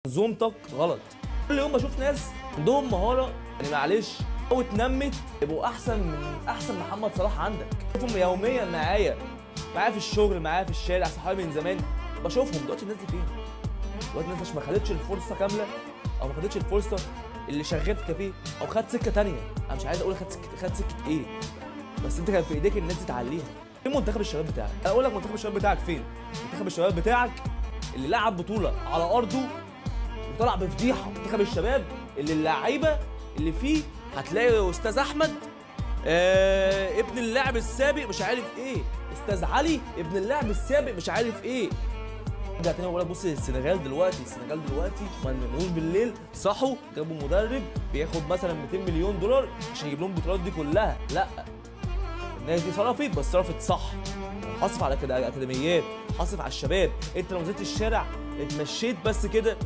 منظومتك غلط. كل يوم بشوف ناس عندهم مهارة، يعني معلش لو اتنمت يبقوا احسن من احسن محمد صلاح عندك. بشوفهم يوميا معايا، معايا في الشغل، معايا في الشارع، صحابي من زمان بشوفهم. دلوقتي الناس دي فين؟ دلوقتي الناس مش ما خدتش الفرصة كاملة، او ما خدتش الفرصة اللي شغال في كافيه او خد سكة تانية. انا مش عايز اقول خد سكة، خد سكة ايه، بس انت كان في ايديك الناس دي تعليها. فين منتخب الشباب بتاعك؟ انا اقول لك منتخب الشباب بتاعك فين؟ منتخب الشباب بتاعك اللي لعب بطوله على ارضه وطلع بفضيحه. منتخب الشباب اللي اللعيبة اللي فيه هتلاقي استاذ احمد ابن اللاعب السابق مش عارف ايه، استاذ علي ابن اللاعب السابق مش عارف ايه. ارجع تاني واقول لك بص السنغال دلوقتي، السنغال دلوقتي ما ناموش بالليل، صحوا جابوا مدرب بياخد مثلا 200 مليون دولار عشان يجيب لهم البطولات دي كلها. لا، الناس دي صرفت، بس صرفت صح، حصرف على كده اكاديميات، حصرف على الشباب. انت لو نزلت الشارع اتمشيت بس كده